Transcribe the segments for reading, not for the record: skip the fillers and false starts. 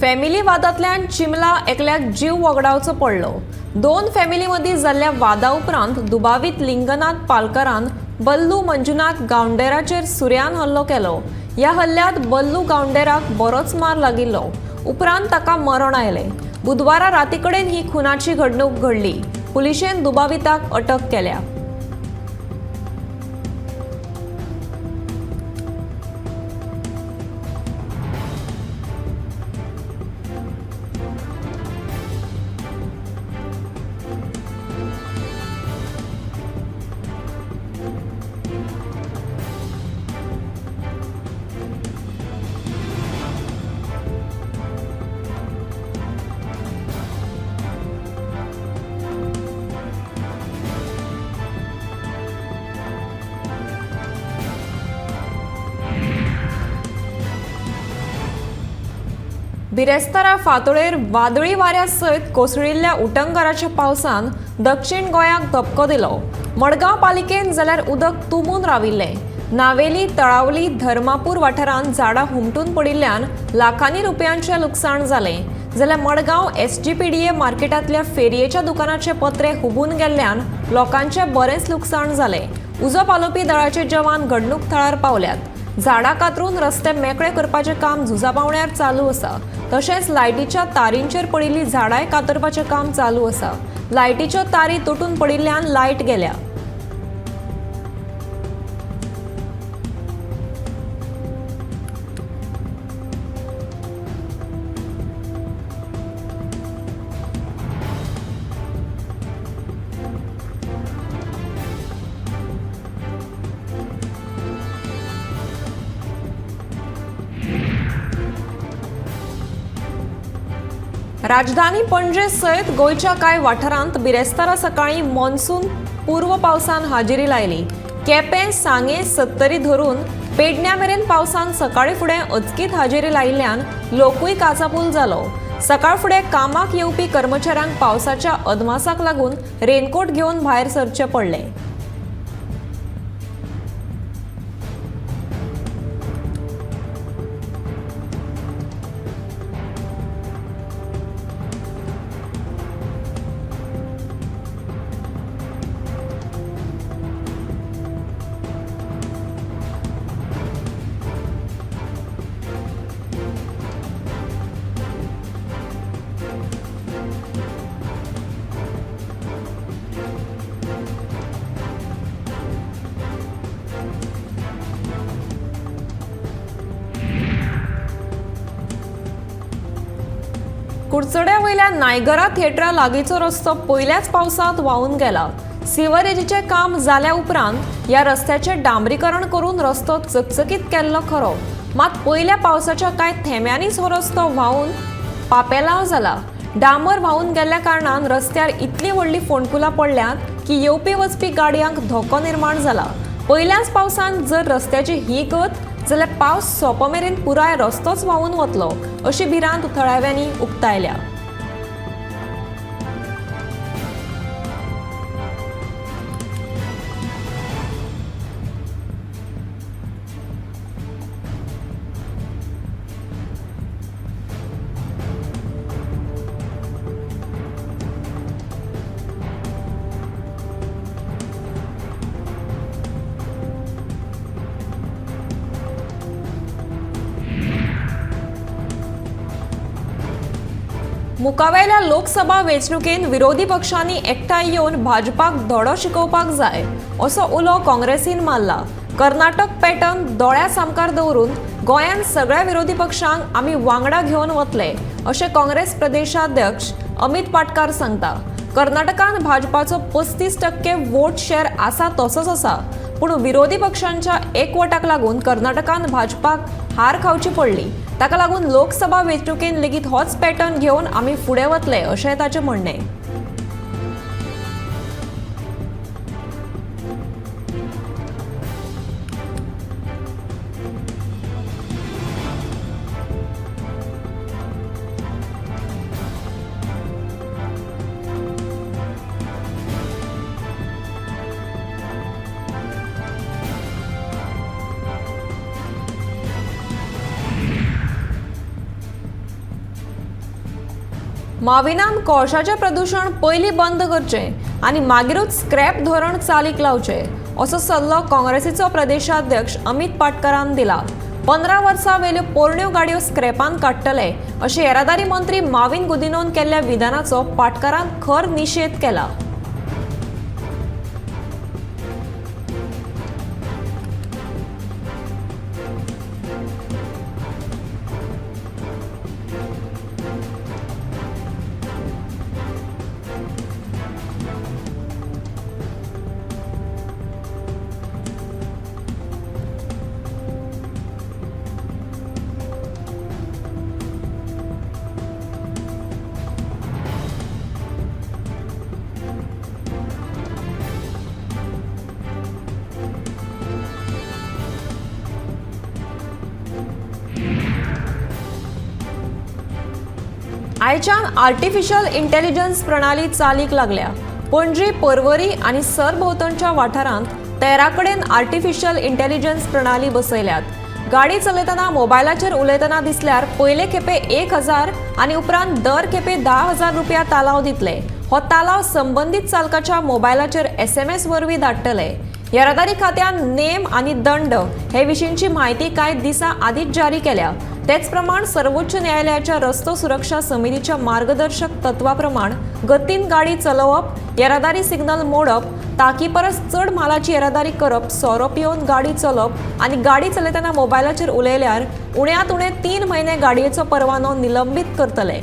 Family वादांतल्यान चिमला एकल्याक जीव वगडावचो पडलो. दोन फॅमिली मदीं जाल्ल्या वादा उपरांत दुबावीत लिंगनाथ पालकरान बल्लू मंजुनाथ गावंडेराचेर सुऱ्यान हल्लो केलो. ह्या हल्ल्यांत बल्लू गावंडेराक बरोच मार लागिल्लो. उपरांत ताका मरण आयलें. बुधवारा राती कडेन ही खुनाची घडणूक घडली. पुलिशेन दुबाविताक अटक केल्या. बिरेस्तारा फांतोडेर वादळी वाऱ्या सयत कोसळिल्ल्या उटंगाराच्या पावसान दक्षिण गोंयाक धपको दिलो. मडगांव पालिकेन जाल्यार उदक तुंबून राविल्लें. नावेली, तळावली, धर्मापूर वाठारांत झाडां हुमटून पडिल्ल्यान लाखांनी रुपयांचें लुकसाण जालें. जाल्यार मडगांव SGPDA मार्केटांतल्या फेरयेच्या दुकानाचे पत्रे हुबून गेल्ल्यान लोकांचें बरेंच लुकसाण जालें. उजो पालोवपी दळाचे जवान घडणूक थळार पावल्यात. झाडां कातरून रस्ते मेकळे करपाचें काम झुजा पावण्यार चालू आसा. तशेंच लायटीच्या तारींचेर पडिल्लीं झाडांय कातरपाचें काम चालू आसा. लायटीच्यो तारी तुटून पडिल्ल्यान लायट गेल्या. राजधानी पणजे सयत गोंयच्या कांय वाठारांत बिरेस्तारा सकाळीं मॉन्सून पूर्व पावसान हाजेरी लायली. केपें, सांगें, सत्तरी धरून पेडण्या मेरेन पावसान सकाळीं फुडें अचकीत हाजेरी लायिल्ल्यान लोकूय काचापूल जालो. सकाळ फुडें कामाक येवपी कर्मचाऱ्यांक पावसाच्या अदमासाक लागून रेनकोट घेवन भायर सरचें पडलें. कुडचड्या वयल्या नायगरा थिएटरा लागींचो रस्तो पयल्याच पावसांत व्हांवून गेला. सिवरेजीचें काम जाल्या उपरांत ह्या रस्त्याचें डांबरीकरण करून रस्तो चकचकीत केल्लो खरो, मात पयल्या पावसाच्या कांय थेंब्यांनीच हो रस्तो व्हांवून पापेलांव जाला. डांबर व्हांवून गेल्ल्या कारणान रस्त्यार इतली व्हडली फोंडकुलां पडल्यांत की येवपी वचपी गाडयांक धोको निर्माण जाला. पयल्याच पावसान जर रस्त्याची ही गत जाल्यार पावस सोंपो मेरेन पुराय रस्तोच व्हांवून वतलो अशी भिरांत थळाव्यांनी उक्तायल्या. मुखावेल्या लोकसभा वेंचणुकेन विरोधी पक्षांनी एकठांय येवन भाजपाक धडो शिकोवपाक जाय असो उलो काँग्रेसीन मारला. कर्नाटक पॅटर्न दोळ्या सामकार दवरून गोंयांत सगळ्या विरोधी पक्षांक आमी वांगडा घेवन वतले अशें काँग्रेस प्रदेशाध्यक्ष अमित पाटकार सांगता. कर्नाटकान भाजपाचो 35% वोट शेअर आसा तसोच आसा, पूण विरोधी पक्षांच्या एकवटाक लागून कर्नाटकान भाजपाक हार खावची पडली. ताका लागून लोकसभा वेंचणुकेन लेगीत होच पॅटर्न घेवन आमी फुडें वतले अशें ताचें म्हणणें. माविनान कोळशाचें प्रदुशण पयलीं बंद करचें आनी मागीरूच स्क्रॅप धोरण चालीक लावचें असो सल्लो काँग्रेसीचो प्रदेशाध्यक्ष अमित पाटकारान दिला. 15 वर्सां वेल्यो पोरण्यो गाडयो स्क्रॅपान काडटले अशें येरादारी मंत्री माविन गुदिन्होन केल्ल्या विधानाचो पाटकारान खर निशेध केला. आयच्यान आर्टिफिशियल इंटेलिजन्स प्रणाली चालीक लागल्या. पणजी, पर्वरी आनी सरभोंवतणच्या वाठारांत 13 कडेन आर्टिफिशियल इंटेलिजन्स प्रणाली बसयल्यात. गाडी चलयतना मोबायलाचेर उलयतना दिसल्यार पयले खेपे 1000 आनी उपरांत दर खेपे 10,000 रुपया तालाव दितले. हो तालाव संबंदीत चालकाच्या मोबायलाचेर SMS वरवीं धाडटले. येरादारी खात्यान नेम आनी दंड हे विशींची म्हायती कांय दिसां आदींच जारी केल्या. तेच प्रमाण सर्वोच्च न्यायालयाच्या रस्तो सुरक्षा समितीच्या मार्गदर्शक तत्वा प्रमाण गतीन गाडी चलोवप, येरादारी सिग्नल मोडप, ताकी परस चड म्हालाची येरादारी करप, सोरो पिवन गाडी चलोवप आनी गाडी चलयतना मोबायलाचेर उलयल्यार उण्यांत उणे 3 म्हयने गाडयेचो परवानो निलंबीत करतले.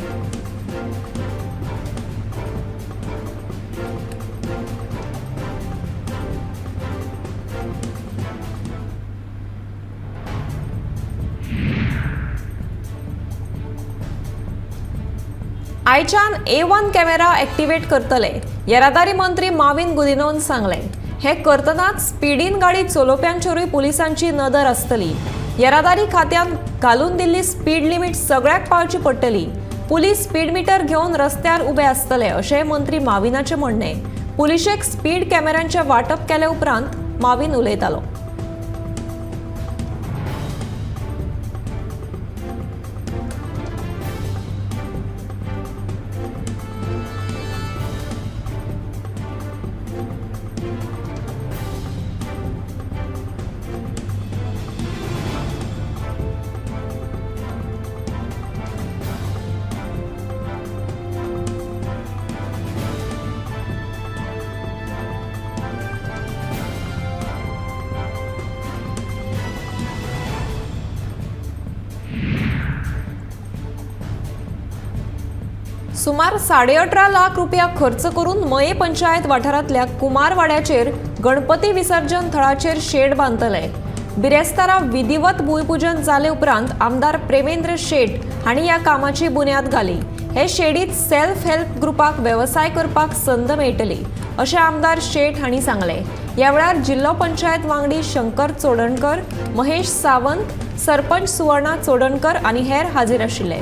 आयच्यान A1 camera activate करतले, येरादारी मंत्री माविन गुदिन्होन सांगलें. हें करतनाच स्पिडीन गाडी चलोवप्यांचेरूय पुलिसांची नदर आसतली. येरादारी खात्यान घालून दिल्ली स्पीड लिमीट सगळ्याक पाळची पडटली. पुलीस स्पीड मिटर घेवन रस्त्यार उबे आसतले अशें मंत्री माविनाचें म्हणणें. पुलिशेक स्पीड कॅमेरांचें वांटप केले उपरांत माविन उलयतालो. सुमार 18.5 लाख रुपया खर्च करून मये पंचायत वाठारांतल्या कुमारवाड्याचेर गणपती विसर्जन थळाचेर शेड बांदतले. बिरेस्तारा विधिवत भूंयपुजन जाले उपरांत आमदार प्रेमेंद्र शेट हांणी ह्या कामाची बुन्याद घाली. हे शेडीत सेल्फ हेल्प ग्रुपाक वेवसाय करपाक संद मेळटली अशें आमदार शेट हांणी सांगलें. ह्या वेळार जिल्लो पंचायत वांगडी शंकर चोडणकर, महेश सावंत, सरपंच सुवर्णा चोडणकर आनी हेर हाजीर आशिल्ले.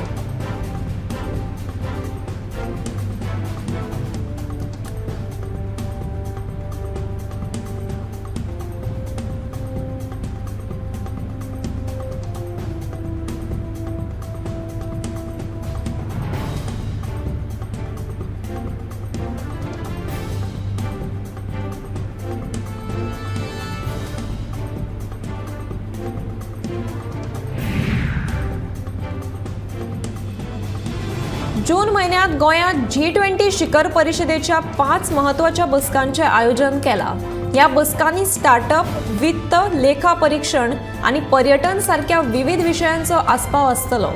जून म्हयन्यांत गोंयांत G20 शिखर परिशदेच्या 5 म्हत्वाच्या बसकांचें आयोजन केलां. ह्या बसकांनी स्टार्टअप, वित्त, लेखा परिक्षण आनी पर्यटन सारक्या विविध विशयांचो आस्पाव आसतलो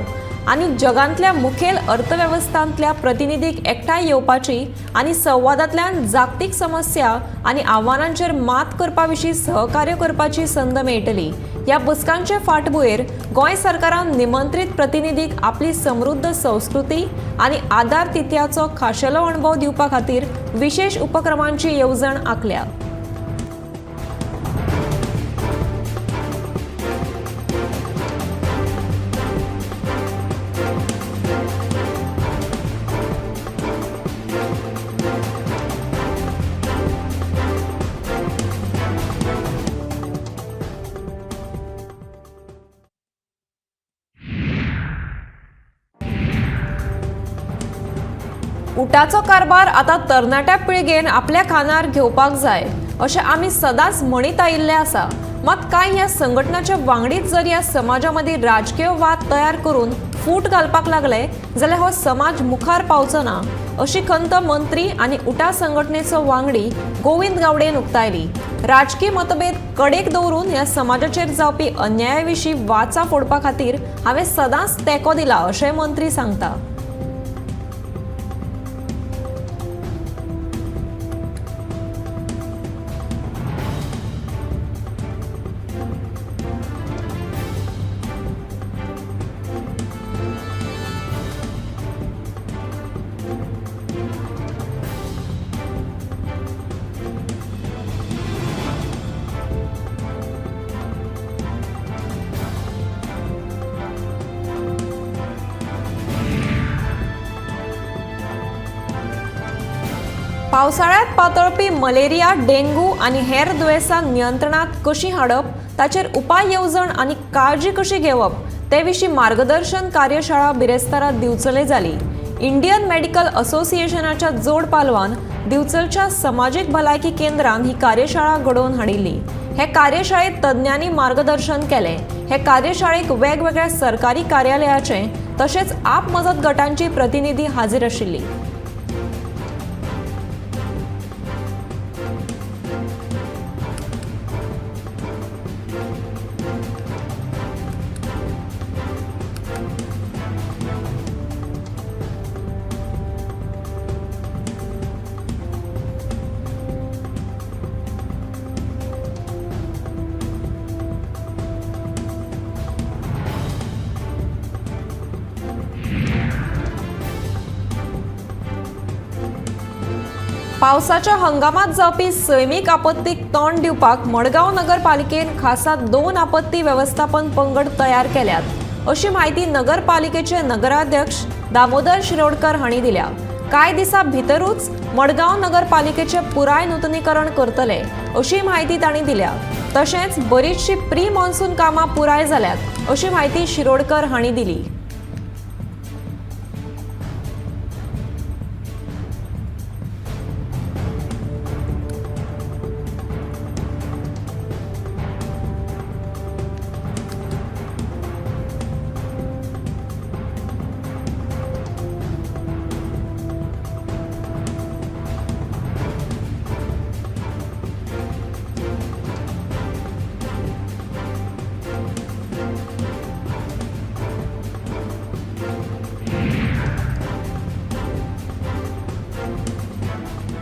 आनी जगांतल्या मुखेल अर्थवेवस्थांतल्या प्रतिनिधीक एकठांय येवपाची आनी संवादांतल्यान जागतीक समस्या आनी आव्हानांचेर मात करपा विशीं सहकार्य करपाची संद मेळटली. ह्या बसकांचे फाटभुंयेर गोंय सरकारान निमंत्रीत प्रतिनिधीक आपली समृद्ध संस्कृती आनी आदार तिथ्याचो खाशेलो अणभव दिवपा खातीर विशेष उपक्रमांची येवजण आंखल्या. उटाचो कारभार आतां तरणाट्या पिळगेन आपल्या खांदार घेवपाक जाय अशें आमी सदांच म्हणीत आयिल्लें आसा. मात कांय ह्या संघटनाच्या वांगडीच जर ह्या समाजा मदीं राजकीय वाद तयार करून फूट घालपाक लागले जाल्यार हो समाज मुखार पावचो ना अशी खंत मंत्री आनी उटा संघटनेचो वांगडी गोविंद गावडेन उक्तायली. राजकीय मतभेद कडेक दवरून ह्या समाजाचेर जावपी अन्याया विशीं वाचा फोडपा खातीर हांवें सदांच तेंको दिला अशें मंत्री सांगता. पावसाळ्यांत पातळपी मलेरिया, डेंग्यू आनी हेर दुयेंसां नियंत्रणांत कशीं हाडप, ताचेर उपाय येवजण आनी काळजी कशी घेवप ते विशीं मार्गदर्शन कार्यशाळा बिरेस्तारा दिवचले जाली. इंडियन मेडिकल असोसिएशनाच्या जोड पालवान दिवचलच्या समाजीक भलायकी केंद्रान ही कार्यशाळा घडोवन हाडिल्ली. हे कार्यशाळेंत तज्ञांनी मार्गदर्शन केलें. हे कार्यशाळेक वेगवेगळ्या सरकारी कार्यालयाचे तशेंच आप मजत गटांची प्रतिनिधी हाजीर आशिल्ली. पावसाच्या हंगामात जावपी सैमीक आपत्तीक तोंड दिवपाक मडगांव नगरपालिकेन खासा 2 आपत्ती वेवस्थापन पंगड तयार केल्यात अशी म्हायती नगरपालिकेचे नगराध्यक्ष दामोदर शिरोडकर हांणी दिल्या. कांय दिसां भितरूच मडगांव नगरपालिकेचे पुराय नुतनीकरण करतले अशी म्हायती तांणी दिल्या. तशेंच बरीचशी प्री मॉन्सून कामां पुराय जाल्यात अशी म्हायती शिरोडकर हांणी दिली.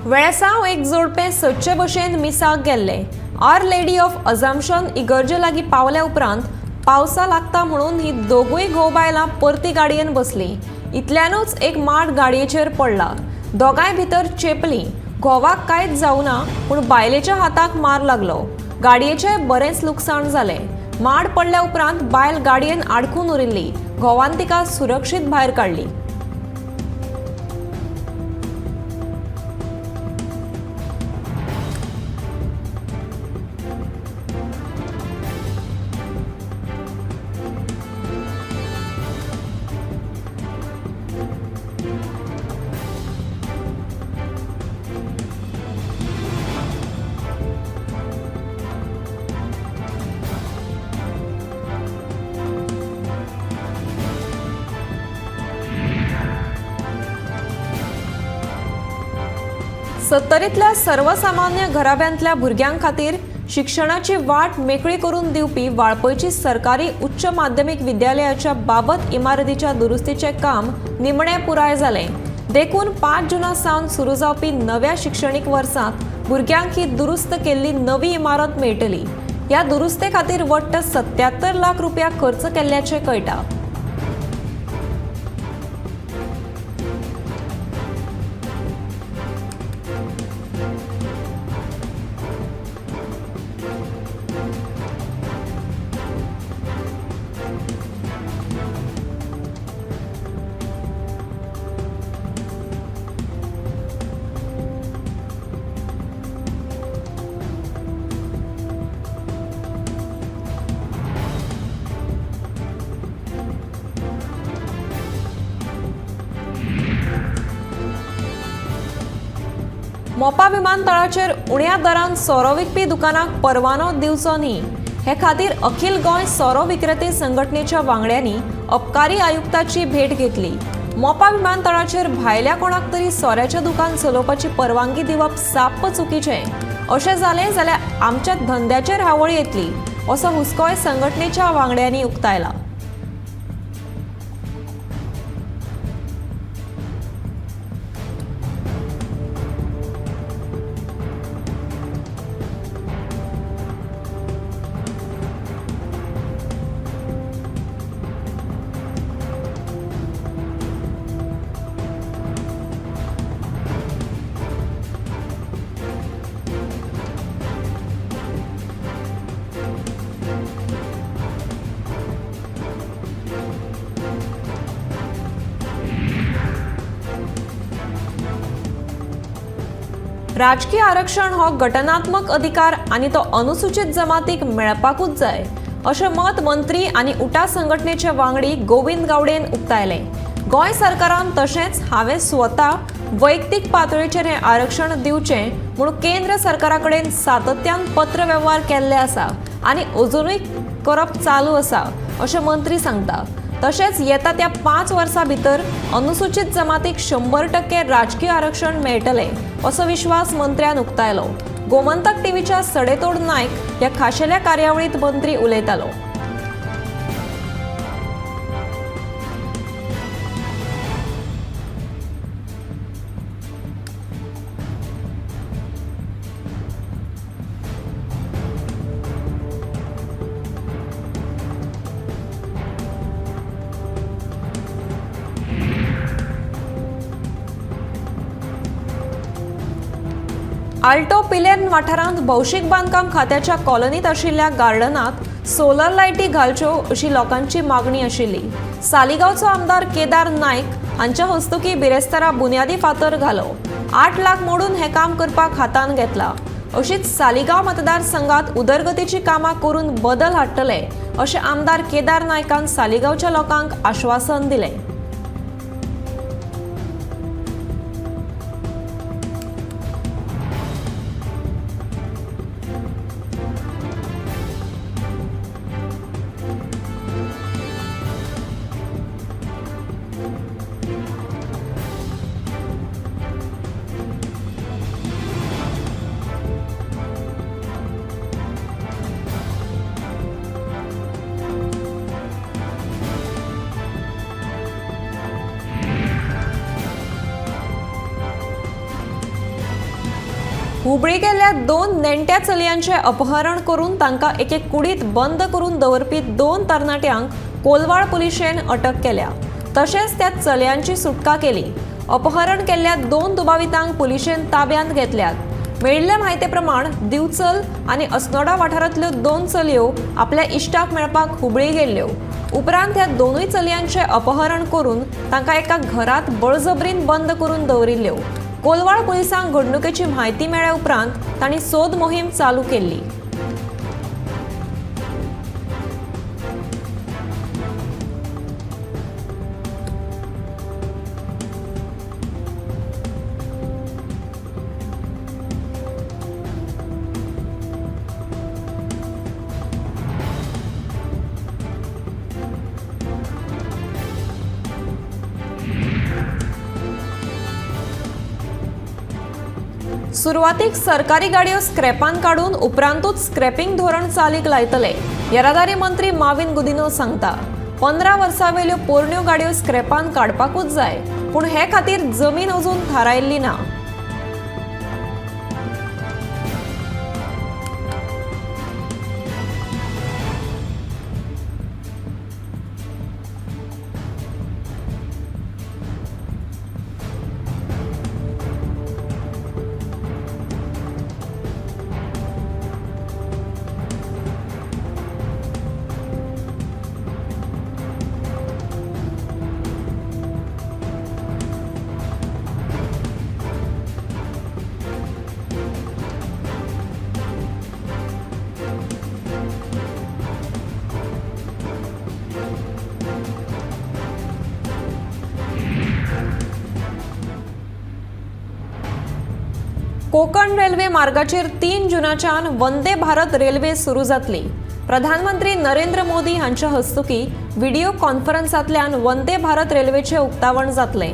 वेळसांव एक जोडपें सदचे भशेन मिसाक गेल्लें. आर लेडी ऑफ अजाम्शन इगर्जे लागीं पावल्या उपरांत पावसा लागता म्हणून ही दोगूय घोव बायलां परती गाडयेन बसलीं. इतल्यानूच एक माड गाडयेचेर पडला. दोगांय भितर चेपलीं. घोवाक कांयच जावना पूण बायलेच्या हाताक मार लागलो. गाडयेचें बरेंच लुकसाण जालें. माड पडल्या उपरांत बायल गाडयेन आडखून उरिल्ली. घोवान तिका सुरक्षीत भायर काडली. सत्तरींतल्या सर्वसामान्य घराब्यांतल्या भुरग्यां खातीर शिक्षणाची वाट मेकळी करून दिवपी वाळपयची सरकारी उच्च माध्यमीक विद्यालयाच्या बाबत इमारतीच्या दुरुस्तीचें काम निमणें पुराय जालें. देखून 5 जुना सावन सुरू जावपी नव्या शिक्षणीक वर्सांत भुरग्यांक ही दुरुस्त केल्ली नवी इमारत मेळटली. ह्या दुरुस्ते खातीर वट्ट 77 लाख रुपया खर्च केल्ल्याचें कळटा. मोपा विमानतळाचेर उण्या दरान सोरो विकपी दुकानाक परवानो दिवचो न्ही हे खातीर अखिल गोंय सोरो विक्रेते संघटनेच्या वांगड्यांनी अबकारी आयुक्ताची भेट घेतली। मोपा विमानतळाचेर भायल्या कोणाक तरी सोऱ्याचें दुकान चलोवपाची परवानगी दिवप साप्प चुकीचें, अशें जालें जाल्यार आमच्या धंद्याचेर हावळ येतली असो हुस्कोय संघटनेच्या वांगड्यांनी उक्तायला। राजकीय आरक्षण हो घटनात्मक अधिकार आनी तो अनुसूचित जमातीक मेळपाकूच जाय अशें मत मंत्री आनी उटा संघटनेचे वांगडी गोविंद गावडेन उक्तायलें। गोंय सरकारान तशेंच हांवें स्वता वैयक्तीक पातळीचेर हें आरक्षण दिवचें म्हूण केंद्र सरकारा कडेन सातत्यान पत्र वेव्हार केल्ले आसा आनी अजुनूय करप चालू आसा अशें मंत्री सांगता। तशेंच येता त्या 5 वर्सां भितर अनुसूचित जमातीक 100% राजकीय आरक्षण मेळटलें असो विश्वास मंत्र्यान उक्तायलो। गोमंतक टीव्हीच्या सडेतोड नायक ह्या खाशेल्या कार्यावळींत मंत्री उलयतालो। आल्टो पिलेर्न वाठारांत भौशीक बांदकाम खात्याच्या कॉलनीत आशिल्ल्या गार्डनांत सोलर लायटी घालच्यो अशी लोकांची मागणी आशिल्ली। सालिगांवचो आमदार केदार नायक हांच्या हस्तुकीं बिरेस्तारा बुन्यादी फातर घालो। 8 लाख मोडून हें काम करपाक हातान घेतला। अशीच सालिगांव मतदारसंघात उदरगतीची कामां करून बदल हाडटले अशें आमदार केदार नायकान सालिगांवच्या लोकांक आश्वासन दिलें। हुबळी गेल्ल्या 2 नेण्ट्या चलयांचें अपहरण करून तांकां एके कुडींत बंद करून दवरपी 2 तरणाट्यांक कोलवाळ पुलिशेन अटक केल्या। तशेंच त्या चलयांची सुटका केली। अपहरण केल्ल्या 2 दुबावितांक पुलिशेन ताब्यांत घेतल्यात। मेळिल्ले म्हायते प्रमाण दिवचल आनी अस्नोडा वाठारांतल्यो 2 चलयो आपल्या इश्टाक मेळपाक हुबळी गेल्ल्यो। उपरांत ह्या 2 चलयांचें अपहरण करून तांकां एका घरांत बळजबरीन बंद करून दवरिल्ल्यो। कोलवाळ पुलिसांक घडणुकेची म्हायती मेळ्ळ्या उपरांत तांणी सोद मोहीम चालू केल्ली। सुरवातीक सरकारी गाडयो स्क्रॅपान काडून उपरांतूच स्क्रॅपिंग धोरण चालीक लायतले येरादारी मंत्री माविन गुदिनो सांगता। 15 वर्सां वेल्यो पोरण्यो गाडयो स्क्रॅपान काडपाकूच जाय, पूण हे खातीर जमीन अजून थारायल्ली ना। कोकण रेल्वे मार्गाचेर 3 जूनाच्यान वंदे भारत रेल्वे सुरू जातली. प्रधानमंत्री नरेंद्र मोदी हांच्या हस्तुकी व्हिडिओ कॉन्फरन्सांतल्यान वंदे भारत रेल्वेचें उक्तावण जातलें.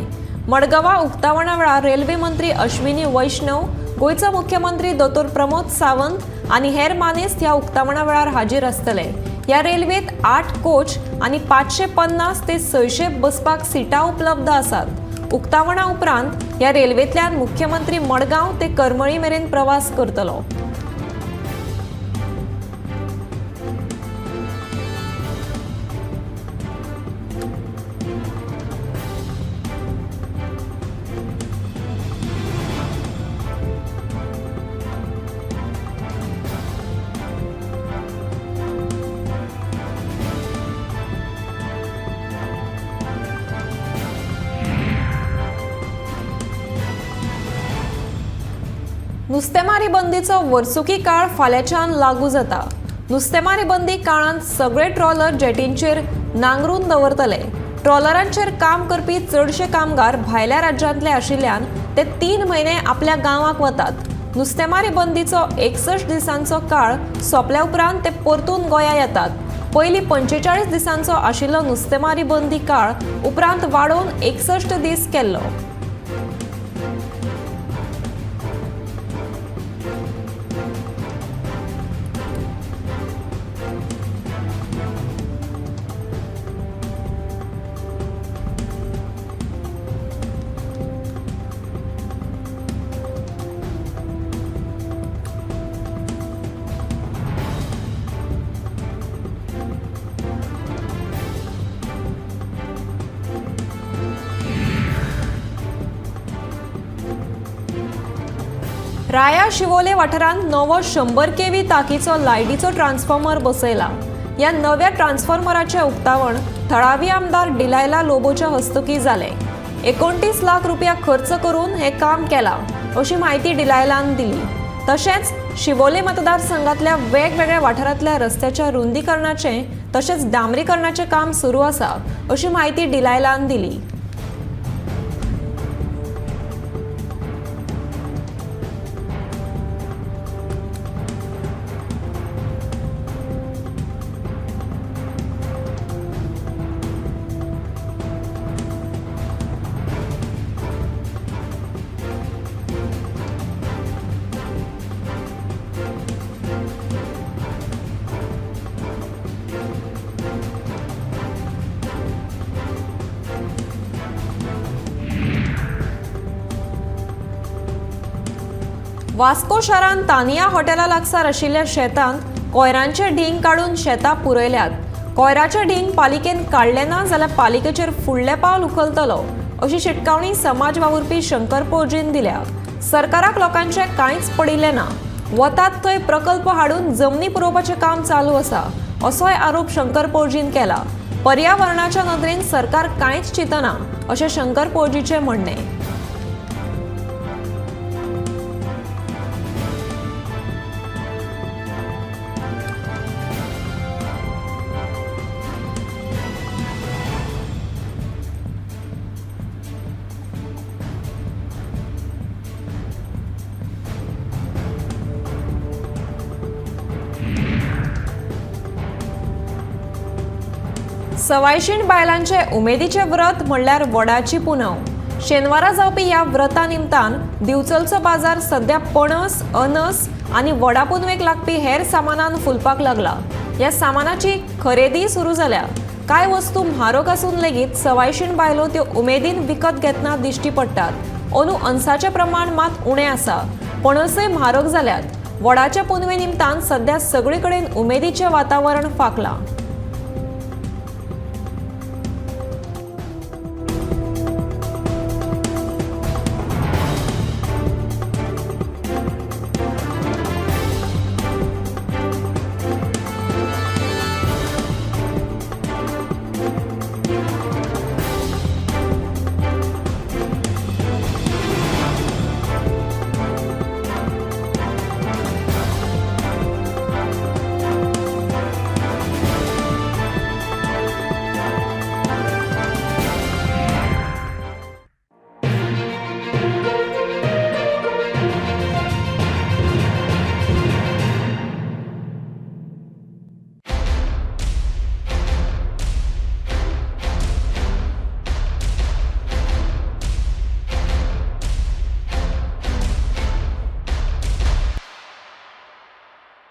मडगांवां उक्तावणा वेळार रेल्वे मंत्री अश्विनी वैष्णव, गोंयचो मुख्यमंत्री दोतोर प्रमोद सावंत आनी हेर मानेस्त ह्या उक्तावणा वेळार हाजीर आसतले. ह्या रेल्वेत 8 कोच आनी 550 ते 600 बसपाक सिटां उपलब्ध आसात. उक्तावणा उपरांत ह्या रेल्वेंतल्यान मुख्यमंत्री मडगांव ते करमळी मेरेन प्रवास करतलो. नुस्तेमारी बंदीचो वर्सुकी काळ फाल्यांच्यान लागू जाता. नुस्तेमारी बंदी काळांत सगळे ट्रॉलर जेटींचेर नांगरून दवरतले. ट्रॉलरांचेर काम करपी चडशे कामगार भायल्या राज्यांतले आशिल्ल्यान ते 3 म्हयने आपल्या गांवाक वतात. नुस्तेमारी बंदीचो 61 दिसांचो काळ सोंपल्या उपरांत ते परतून गोंया येतात. पयलीं 45 दिसांचो आशिल्लो नुस्तेमारी बंदी काळ उपरांत वाडोवन 61 दीस केल्लो. राया शिवोले वाठारांत नवो 100 केव्ही ताकीचो लायटीचो ट्रान्सफॉर्मर बसयला. ह्या नव्या ट्रान्सफॉर्मराचें उक्तावण थळावी आमदार डिलायला लोबोच्या हस्तुकी जालें. 29 लाख रुपया खर्च करून हें काम केलां अशी म्हायती डिलायलान दिली. तशेंच शिवोले मतदारसंघातल्या वेगवेगळ्या वाठारांतल्या रस्त्याच्या रुंदीकरणाचें तशेंच डांबरीकरणाचें काम सुरू आसा अशी म्हायती डिलायलान दिली. वास्को शारांत तानिया हॉटेला लागसार आशिल्ल्या शेतांत कोयरांचे ढींग काडून शेतां पुरयल्यात. कोयराचे ढींग पालिकेन काडले ना जाल्यार पालिकेचेर फुडलें पावल उखलतलो अशी शिटकावणी समाज वावुरपी शंकर पोळजीन दिल्या. सरकाराक लोकांचें कांयच पडिल्लें ना. वतात थंय प्रकल्प हाडून जमनी पुरोवपाचें काम चालू आसा असोय आरोप शंकर पोळजीन केला. पर्यावरणाच्या नदरेन सरकार कांयच चिंतना अशें शंकर पोळजीचें म्हणणें. सवायशीण बायलांचे उमेदीचे व्रत म्हणल्यार वडाची पुनव. शेनवारा जावपी ह्या व्रता निमतान दिवचलचो बाजार सध्या पणस, अनस आनी वडा पुनवेक लागपी हेर सामानान फुलपाक लागला. ह्या सामानाची खरेदी सुरू जाल्या. कांय वस्तू म्हारग आसून लेगीत सवायशीण बायलो त्यो उमेदीन विकत घेतना दिश्टी पडटात. अंदू अनसाचें प्रमाण मात उणें आसा. पणसय म्हारग जाल्यात. वडाच्या पुनवे निमतान सध्या सगळे कडेन उमेदीचें वातावरण फांकलां.